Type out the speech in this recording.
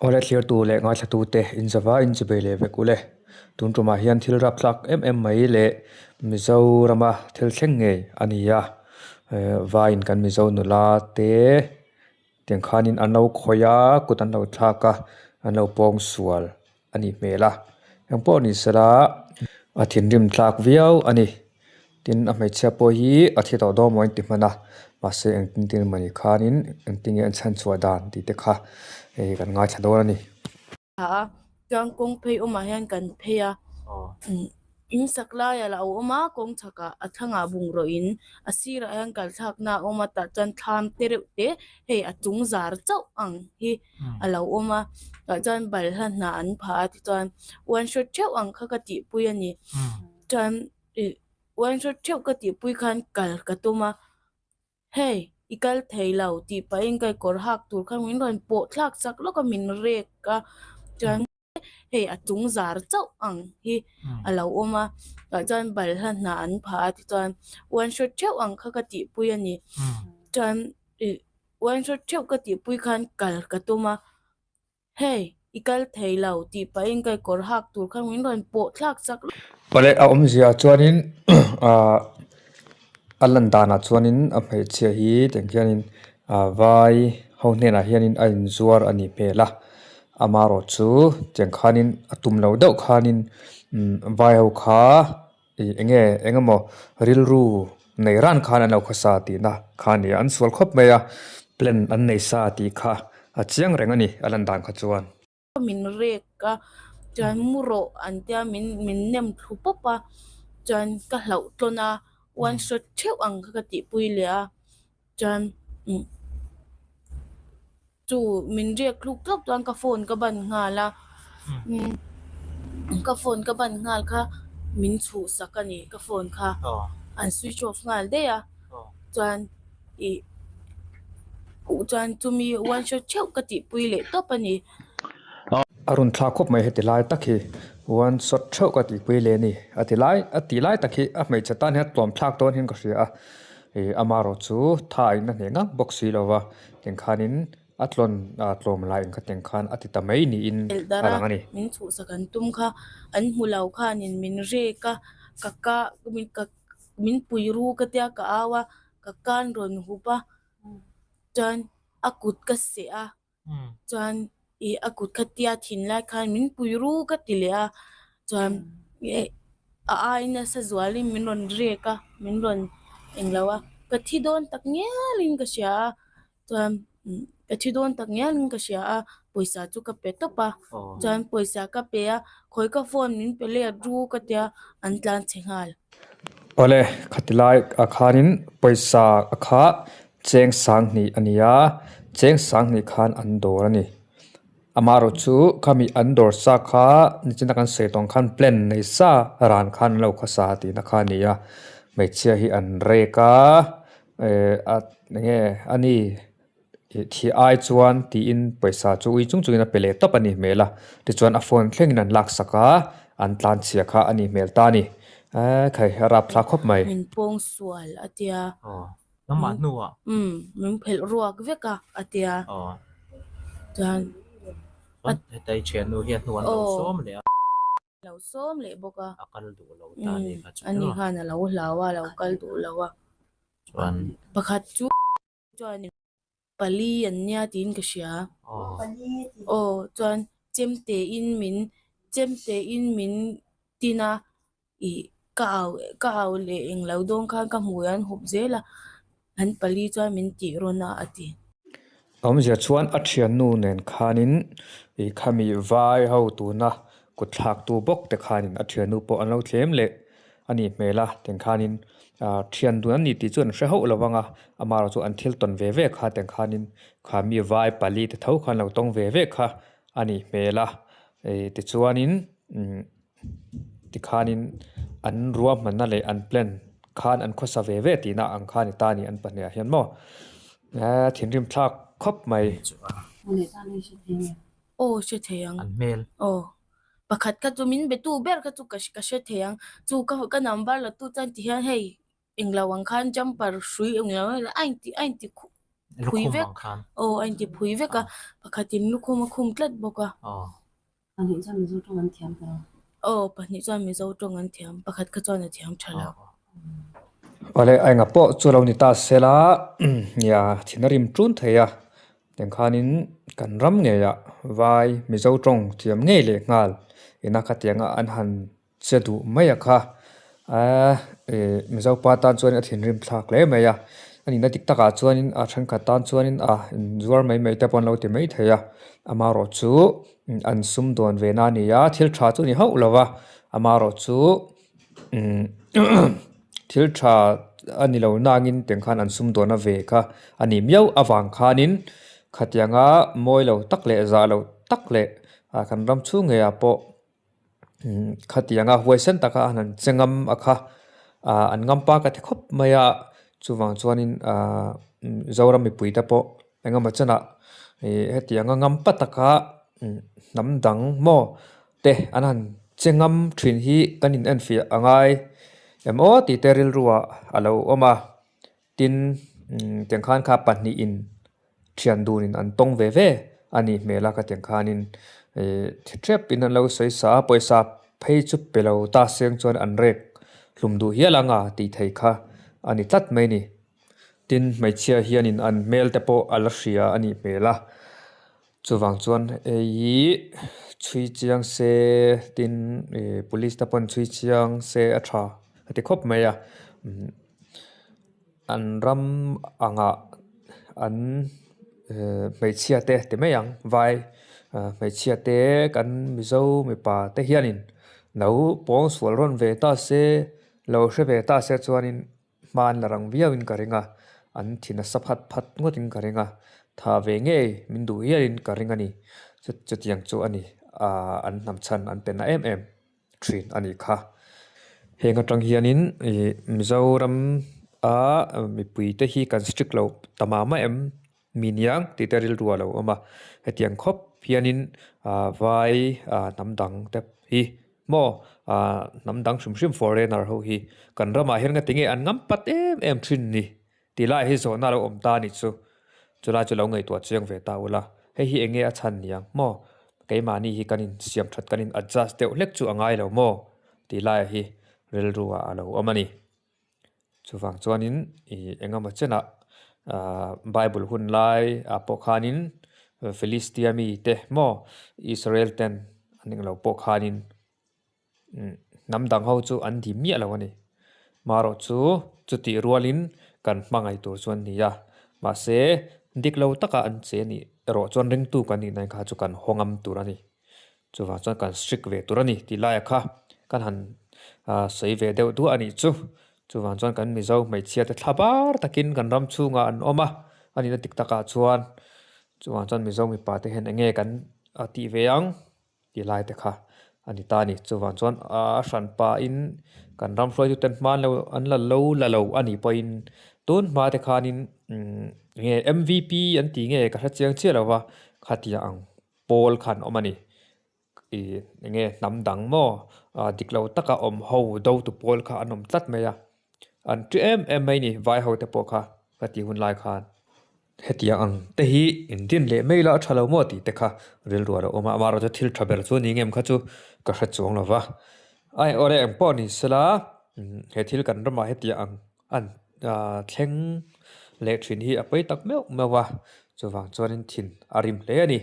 Awle thlirtu leh ngaithlatute inzava inchibei leh vek ule. Tun tumah hian thil rapthlak em em mai leh Mizorama thil thleng ngei a ni a. Vaiin kan Mizo nula te tiang khanin an lo khawih a, kut an lo thlak a, an lo pawng sual a nih hmel a. Engpawh ni sela a thinrim thlak viau a ni. Tin, a hmeichhia pawh hi a thi tawh dawn maw a inti hman a, mahse engtin tin mawni khanin engtin nge an chhanchhuah dan tih te kha hei kan ngaithla dawn a ni. A chuan kawng phei awmah hian kan phei a, in sak laiah lah a awm a, kawng chhakah a thlangah bungraw in a sirah hian kal thlakna a awm a, tah chuan thlam te reuh te hei a chung zar chauh ang hi a lo awm a, tah chuan balhla hnah an phah a tichuan one shot theuh ang kha ka tihpui a ni chuan. Ih one shot theuh ka tihpui khan kal ka tum a, hei i kal thei lo tih pahin ka kawr hak tur khan min rawn pawh thlak chak lawk a min rek a, chuan hei a chung zar chauh ang hi a lo awm a, tah chuan balhla hnah an phah a tichuan one shot theuh ang kha ka tihpui a ni, chuan ih one shot theuh ka tihpui khan kal ka tum a. Hei, i kal thei lo tih pahin ka kawr hak tur kha min rawn pawh thlak chak lawk. Pawle a awmzia chuanin ah a lan danah chuanin a hmeichhia hi tiang hianin ah vai ho hnenah hianin a inzuar a nih hmel a, amaherawh chu tiang khanin a tum lo deuh khanin umm vai ho kha. Ih eng nge eng emaw rilru nei ran khan an lo khawsa tihna kha a ni a, an sual khawp mai a, plan an nei sa tih kha a chiang reng a ni a lan dan kha chuan. Min rek a, chuan mu rawh an tia min min nem thlu pawp a, chuan ka hlauh tlawn a, one shot theuh ang kha ka tihpui leh a, chuan umm Chu min riak tluk tluk chuan ka phone ka ban nghal a, ka phone ka ban nghal kha min chhuhsak a ni ka phone kha an switch off nghal daih a, chuan ih chuan chumi one shot theuh ka tihpui leh tawp a ni. A rawn thlak khawp mai heti lai tak hi one shot theuh ka tihpui leh a ni a ti lai a tih lai tak hi a hmeichhe tan hian tlawm thlak dawn hian ka hria a, ih amaherawh chu tha a inna hneh ngang bawk si lo va. Teng khanin a tlawn tlawm lai ang kha teng khan a ti ta mai niin a lang a ni. Min chhuhsak an tum kha an hmu lo khanin min rek a, ka ka ka min pui ru ka tia ka au a, ka kan rawn hup a, chuan a kut ka seh a, chuan ih a kut kha tia thin lai khan min pui ru ka ti leh a, chuan a ai nasa zualin min rawn rek a, min rawn englo a, ka thi dawn tak ngialin ka hria a, chuan ka thi dawn tak ngialin ka hria a, pawisa chu ka pe tawp a, chuan pawisa ka pe a, khawi ka phone min pe let ru ka tia an tlan chhe nghal. Awle, khati lai ah khanin pawisa a kha cheng sanghnih a ni a, cheng sanghnih khan an dawr a ni. Amaherawh chu khami an dawr sa kha nichina kan sawi tawng khan plan nei sa ran khan an lo khawsa tihna kha a ni a, hmeichhia hi an rek a, eh a enge a ni ih thih ai chuan tiin pawisa chu ui chung chungin a pe leh tawp a nih hmel a, tichuan a phone thlengin an laksak a, an tlanchhia kha a nih hmel ta a ni, eh khai a rapthlak khawp mai. Min pawng sual a tia. Nangmah hnuah? Umm, min phelh ruak vek a, a tia. Aw. Chuan. Chuan heta i thiannu hi a hnu an lo sawm leh a. Lo sawm leh bawk a. A kal duh lo ta a ni kha chu. Ani khan a lo hlau a, a lo kal duh lo a. Chuan. Pakhat chu chuan pali an nia tiin ka hria. Aw, chuan chemte in min chemte in min tin a. Ih ka au ka au leh englo dawn khan ka hmui an hup zel a, an pali chuan min tih rawn a a ti. Awmzia chuan a thiannu nen khanin ih khami vai ho tuna kut thlaktu bawk te khanin a thiannu pawh an lo thlem leh a nih hmel a, tiang khanin ah thian dun an ni tih chu an hre hauh lo vang a, amaherawh chu an thil tawn ve ve kha tiang khanin khami vai pali te tho khan lo tawng ve ve kha a nih hmel a, ih tichuanin umm. Tikhanin an ruahmanna leh an plan khan an khawsa ve ve tihna ang kha a ni ta a ni an pahniah hian maw eh thinrim thlak khawp mai. Aw hre thei ang. An hmel. Aw pakhat kha chu min be tu ber kha chu ka ka hre thei ang chu ka ka number la tu chuan ti hian hei englo ang khan jumper hrui englo a inti a inti khuh. phui vek aw a inti phui vek a pakhatin lukhum a khum tlat bawk a. Pahnih chuan Mizo tawng an thiam ta lo. Aw pahnih chuan Mizo tawng an thiam pakhat kha chuan a thiam tha lo. Awle a enga pawh chu lo ni ta sela nia thin a rim tun thei a Engkhanin kan ram ngeiah vai Mizo tawng thiam ngei leh nghal ina khatianga an han che duh mai a kha. Aaa ih Mizo pa tan chuan a thinrim thlak hle mai a, a nihna dik takah chuanin a thenkhat tan chuanin a inzuar mai mai te pawh an lo ti mai thei a, amaherawhchu an sumdawn ve na a ni a, thil tha chu a ni hauh lo va, amaherawhchu Thil tha a ni lo nangin tiang khan an sumdawn a ve kha a ni miau avang khanin khatianga mawi lo tak leh zah lo tak leh ah kan ram chhung ngeiah pawh khatianga huaisen taka an han che ngam a kha ah an ngam pa ka ti khawp mai a chuvang chuanin ah Zoram mipui te pawh engemaw chenah ih hetianga ngam pa taka hnam dang maw te an han che ngam thin hi kan in enfiah a ngai em aw tih te rilruah a lo awm a tin tiang khan kha pahnihin thian dunin an tawng ve ve a nih hmel a ka tiang khanin ih thi tep in an lo sawi sa a pawisa phei chu pe lo ta seng chuan an rek hlum duh hial ang a tih thei kha a ni tlat mai a ni tin hmeichhia hianin an hmel te pawh a la hria a nih hmel a. Chuvang chuan hei hi chhui chiang se tin ih police te pawn chhui chiang se a tha a ti khawp mai a an ram angah an eh hmeichhia te ti mai ang vai hmeichhia te kan mizo mipa te hianin lo pawng sual rawn ve ta se lo hre ve ta se chuanin. Hma an la rang viauin ka ring a, an thi nasa phat phat ngawtin ka ring a, tha ve ngei min duh hialin ka ring a ni. Chutiang chu a ni, aah an hnam chhan an pe na em em thin a nih kha. Heng atang hianin ih Mizoram a mipui te hi kan strict lo ta mah mah em? Mi niang tih te rilru a lo awm a, hetiang khawp hianin ah vai ah hnam dang te hi maw ah hnam dang hrim hrim foreigner ho hi kan ramah hian nga tinge an ngam pat em em thin ni tih lai hi zawhna a lo awm ta a nih chu, chulai chu lo ngaihtuah chiang ve ta ula, hei hi enge a chhan niang maw keimahni hi kan insiam that kan in adjust deuh hlek chu a ngai lo maw tih lai hi rilru ah a lo awm a ni. Chuvang chuanin ih engemaw chenah ah Bible hun lai ah pawh khanin Philistia mite maw Israel ten an englo pawh khanin hnam dang ho chu an dim miah lo a ni. Marawh chu chutih rualin kan hmangaih tur chu an ni a, mahse dik lo taka an che nih erawh chuan ringtu kan nih na kha chu kan haw ngam tur a ni. Chuvang chuan kan strict ve tur a ni tih laiah kha kan han sawi ve deuh duah a nih chu. Chuvang chuan kan Mizo hmeichhia te thla bar takin kan ram chhungah an awm a, a nihna dik takah chuan chuvang chuan Mizo mipa te hian eng nge kan tih ve ang tih lai te kha a ni ta a ni. Chuvang chuan a hran pahin kan ram hruaituten hma an lo an la lo la lo a nih pawhin tun hma te khanin eng nge M_V_P an tih nge ka hre chiang chiah lo va khatiang ang. Pawl khan awm a ni. Ih enge hnam dang maw dik lo taka awm ho do tu pawl kha an awm tlat mai a. An ṭi em em mai ni vai ho te pawh kha ka tih hun lai khan. Hetiang ang te hi in din leh mai la a ṭha lo maw tih te kha rilru a lo awm a, amaherawhchu thil ṭha ber chu a ni ngem kha chu ka hre chuang lo va. Ai awle eng pawh ni sela he thil kan ramah hetiang ang An thleng leh thin hi a pawi tak meuh meuh a, chuvang chuanin thin a rim hle a ni.